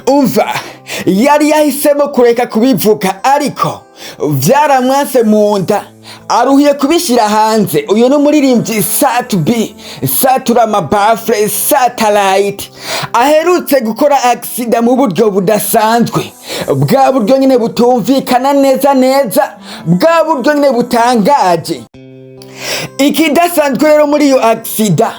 Umva, yari yahisemo kureka kubivuga, ariko vyaramwanse mu nda, aruhiye kubishyira hanze. Uyu ni umuririmbyi Sat-B, Satura Mabafre, Satellite, aherutse gukora accident mu buryo budasanzwe, bwa buryo nyine butumvikana neza neza, bwa buryo nyine butangaje. Ikidasanzwe rero muri iyo accident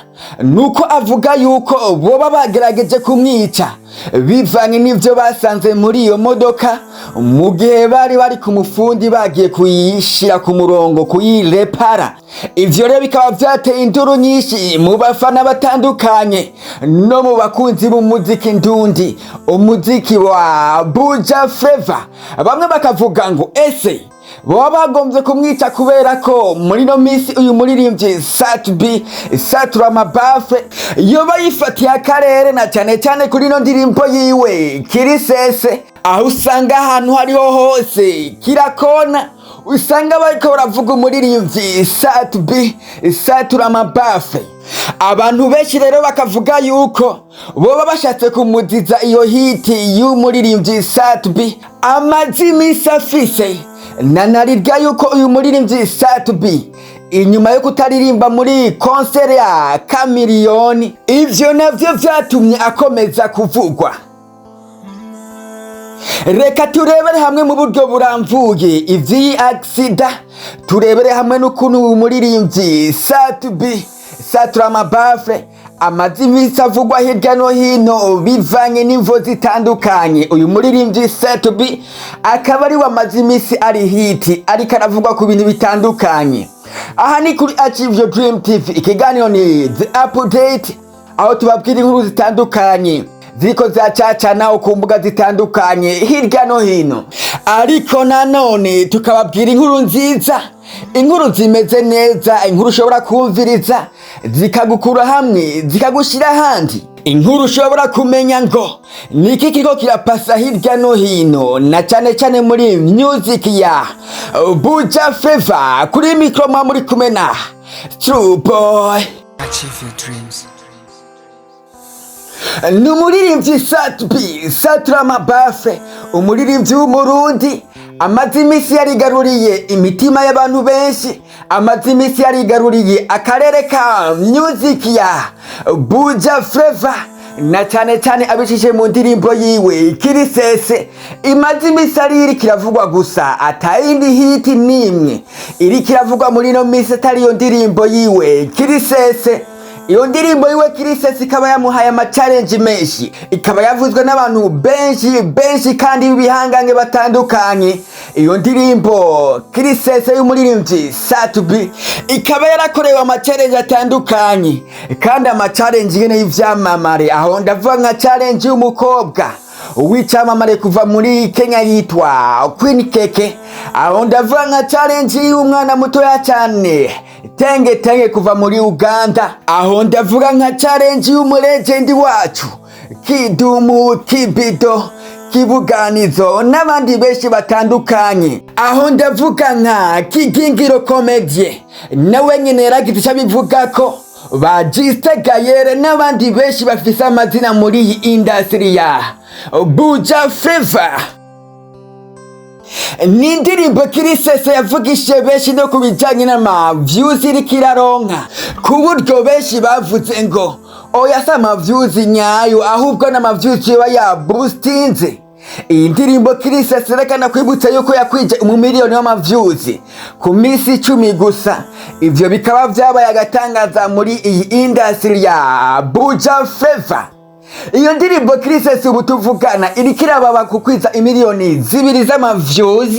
nuko avuga yuko boba bagerageje kumwica bivanye n'ivyo basanze muri iyo modoka mu gihe bari bari ku mufundi, bagiye kuyishira ku murongo, kuyirepara. Ivyo rero bikaba vyateye induru nyinshi mu bafana batandukanye no mu bakunzi b'umuziki ndundi, umuziki wa Buja Flava. Bamwe bakavuga ngo ese baba bagombye kumwica kubera ko muri ino minsi uyu muririmbyi Sat-B, Satura Mabafe, yoba yifatiye akarere, na cyane cyane kuri ino ndirimbo yiwe Kirisese, aho usanga ahantu hariho hose kirakona, usanga bariko baravuga umuririmbyi Sat-B, Satura Mabafe. Abantu benshi rero bakavuga yuko boba bashatse kumuziza iyo hit y'umuririmbyi Sat-B amaze iminsi afise. Nanarirya yuko uyu muririmbyi Sat-B, inyuma yo kutaririmba muri concert ya Kamiliyoni, ivyo navyo vyatumye akomeza kuvugwa. Reka turebere hamwe mu buryo buramvuye ivy'iyi accident, turebere hamwe n'ukuntu umuririmbyi Sat-B, Satura Mabafre, amaze iminsi avugwa hirya no hino bivanye n'imvo zitandukanye. Uyu muririmbyi Sat-B akaba ari we amaze iminsi ari hit, ariko aravugwa ku bintu bitandukanye. Aha ni kuri Achieve Your Dream TV, ikiganiro ni The Update, aho tubabwira inkuru zitandukanye ziriko ziracacanaho ku mbuga zitandukanye hirya no hino, ariko nanone tukababwira inkuru nziza, inkuru zimeze neza, inkuru ushobora kumviriza zikagukura hamwe zikagushyira ahandi, inkuru ushobora kumenya ngo niki kiriko kirapasa hirya no hino, na cyane cyane muri music ya Buja Flava. Kuri micro mwa muri kumwe na True Boy. Achieve your dreams. Ni umuririmbyi Sat-B, Satura Mabafe, umuririmbyi w'Umurundi amaze iminsi yarigaruriye imitima y'abantu benshi, amaze iminsi yarigaruriye akarere ka music ya Buja Flava, na cyane cyane abicishije mu ndirimbo yiwe Kirisese, imaze iminsi ari iriko iravugwa gusa, atayindi hit n'imwe iriko iravugwa muri ino minsi atari iyo ndirimbo yiwe Kirisese. Iyo ndirimbo yiwe Kirisese ikaba yamuhaye ama challenge menshi, ikaba yavuzwe n'abantu benshi benshi kandi b'ibihangange batandukanye. Iyo ndirimbo Kirisese y'umuririmbyi Sat-B ikaba yarakorewe ama challenge atandukanye, kandi ama challenge nyene y'ivyamamare. Aho ndavuga nka challenge y'umukobwa w'icamamare kuva muri Kenya yitwa Queen Keke. Aho ndavuga nka challenge y'umwana mutoya cyane Tenge Tenge kuva muri Uganda. Aho ndavuga nka challenge y'umu legend wacu Kidumu Kibido Kibuganizo n'abandi benshi batandukanye. Aho ndavuga nka Kigingiro Comedie, nawe nyene yaragize icyo abivuga ko ba Jiste Gayere n'abandi benshi bafise amazina muri iyi industry ya Buja Flava. Ni indirimbo Kirisese yavugishije benshi no ku bijyanye n'ama views iriko iraronka, ku buryo benshi bavuze ngo oya, si ama views nyayo, ahubwo n'ama views yoba yaboostinze. Iyi ndirimbo Kirisese, reka nakwibutsa yuko yakwije umumiliyoni w'ama views ku minsi 10 gusa. Ivyo bikaba vyabaye agatangaza muri iyi industry ya Buja Flava. Iyo ndirimbo Kirisese ubu tuvugana iriko irababa kukwiza imiliyoni 2 z'ama views,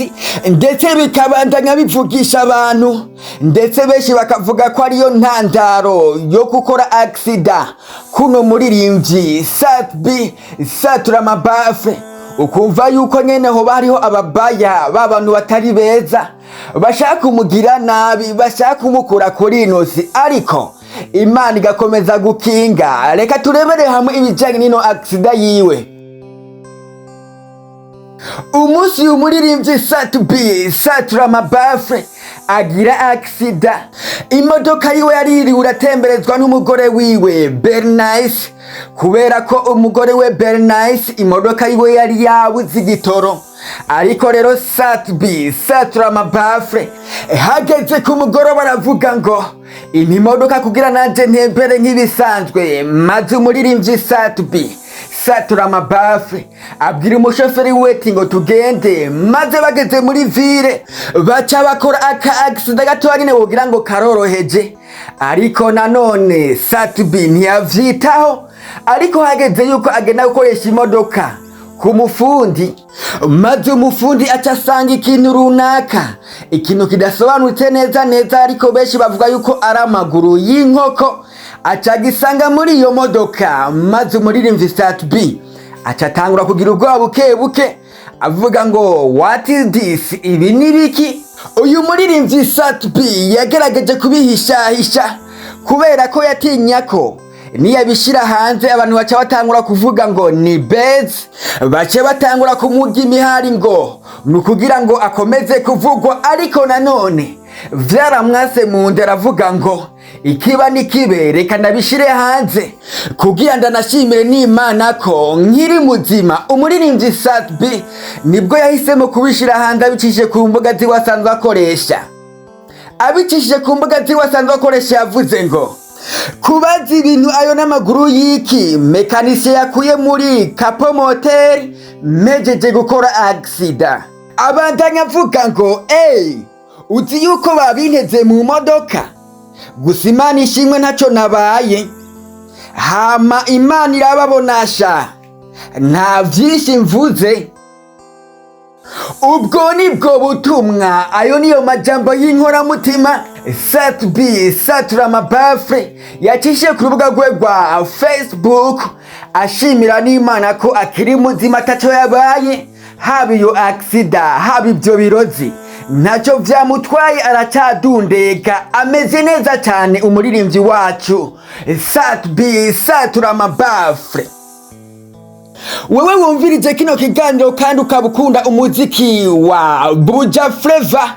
ndetse bikabandanya bivugisha abantu, ndetse benshi bakavuga ko ariyo ntandaro yo gukora accident kuno muririmbyi Sat-B, Satura Mabafe. Ukumva yuko nyene hoba hariho ababaya b'abantu batari beza bashaka kumugira nabi, bashaka kumukura kuri ino si, ariko Imana igakomeza gukinga. Reka turebere hamwe ibijanye n'ino accident yiwe. Umunsi umuririmbyi Sat-B, Satura Mabafe, Agira accident, imodoka yiwe yaririwe uratemberezwa n'umugore wiwe Bernice, kubera ko umugore we Bernice imodoka yiwe yari yabuze igitoro. Ariko rero Sat-B satura amabafure, hageze ku mugoroba aravuga ngo impa imodoka kugira nanje ntembere nk'ibisanzwe. Maze umuririmbyi Sat-B satura amabafure abwira umushoferi we ati ngo tugende. Maze bageze muri ville, baca bakora aka accident gatoya nyene wogira ngo karoroheje, ariko nanone Sat-B ntiyavyitaho. Ariko hageze yuko agenda gukoresha imodoka ku mufundi, maze umufundi aca asanga ikintu runaka, ikintu kidasobanutse neza neza, ariko benshi bavuga yuko ari amaguru y'inkoko, aca agisanga muri iyo modoka. Maze umuririmbyi Sat-B aca atangura kugira ubwoba buke buke, avuga ngo: "What is this? Ibi ni biki?" Uyu muririmbyi Sat-B yagerageje kubihishahisha kubera ko yatinya ko niyabishyira hanze abantu baca batangura kuvuga ngo ni buzz, bace batangura kumurya imihari ngo ni ukugira ngo akomeze kuvugwa. Ariko nanone vyaramwase mu nda, aravuga ngo ikiba nikibe, reka ndabishire hanze kugira ndanashimire n'Imana ko nkiri muzima. Umuririmbyi Sat-B nibwo yahisemo kubishira hanze abicishije ku mbuga ziwe asanzwe akoresha. Abicishije ku mbuga ziwe asanzwe akoresha, yavuze ngo: "Kubaza ibintu, ayo n'amaguru y'iki mécanicien yakuye muri capot moteur mejeje gukora accident." Abandanya avuga ngo: "Ey, uzi yuko babinteze mu modoka? Gusa Imana ishimwe, ntacyo nabaye. Hama Imana irababonasha, nta byinshi mvuze." Ubwo nibwo butumwa, ayo niyo majambo y'inkoramutima Sat-B satura amabafure yacishije ku rubuga rwe rwa Facebook, ashimira n'Imana ko akiri muzima, ataco yabaye. Haba iyo accident, haba ibyo birozi, ntacyo vyamutwaye, aracadundega, ameze neza cyane umuririmbyi wacu Sat-B satura amabafure. Wewe wumvirije kino kiganiro kandi ukaba ukunda umuziki wa Buja Flava,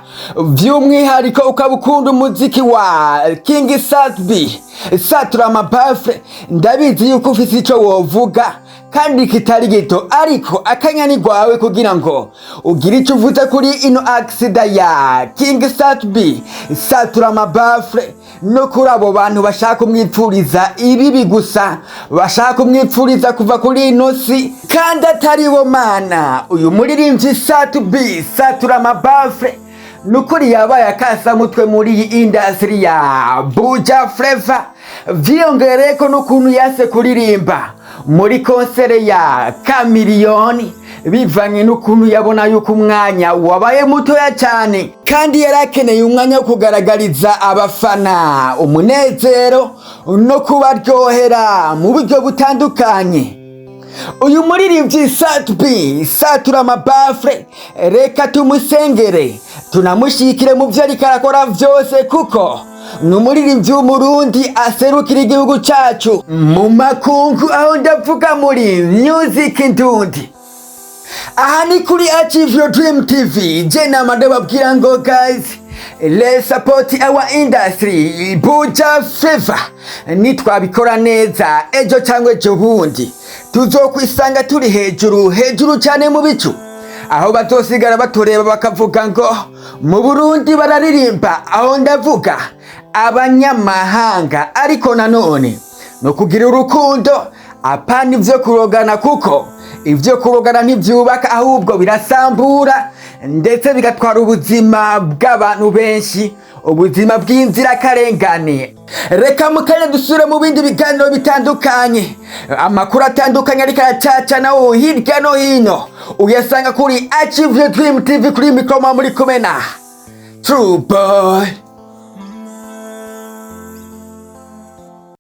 by'umwihariko ukaba ukunda umuziki wa King Sat-B satura amabafure, ndabizi yuko ufise ico wovuga kandi kitari gito, ariko akanya ni gwawe kugira ngo ugire icyo uvuze kuri ino accident ya King Sat-B satura amabafure, no kuri abo bantu bashaka kumwipfuriza ibibi gusa, bashaka kumwipfuriza kuva kuri ino si kandi atari bo mana. Uyu muririmbyi Sat-B satura amabafure nukuri yabaye akasamutwe muri iyi industry ya Buja Flava, vyiyongereyeko n'ukuntu yase kuririmba muri concert ya Chameleone, bivanye n'ukuntu yabona yuko umwanya wabaye mutoya cyane kandi yari akeneye umwanya wo kugaragariza abafana umunezero no kubaryohera mu buryo butandukanye. Uyu muririmbyi Sat-B satura amabafure, reka tumusengere, tunamushyikire mu byo ariko arakora byose, kuko ni umuririmbyi w'Umurundi aserukira igihugu cyacu mu makungu, aho ndavuga muri music ndundi. Aha ni kuri Achieve Your Dream TV. Je nama ndababwira ngo guys, let's support our industry Buja Flava. Nitwabikora neza, ejo cyangwa ejo bundi tuzokwisanga turi hejuru hejuru cyane mu bicu, aho bazosigara batureba bakavuga ngo mu Burundi bararirimba, aho ndavuga abanyamahanga. Ariko nanone no kugira urukundo, apana ivyo kurogana, kuko ivyo kurogana ntivyubaka, ahubwo birasambura, ndetse bigatwara ubuzima bw'abantu benshi, ubuzima bw'inzirakarengane. Reka mu kanya dusubire mu bindi biganiro bitandukanye. Amakuru atandukanye ariko aracaca nawo hirya no hino uyasanga kuri Achieve Your Dream TV. Kuri mikoro muri kumena True Boy.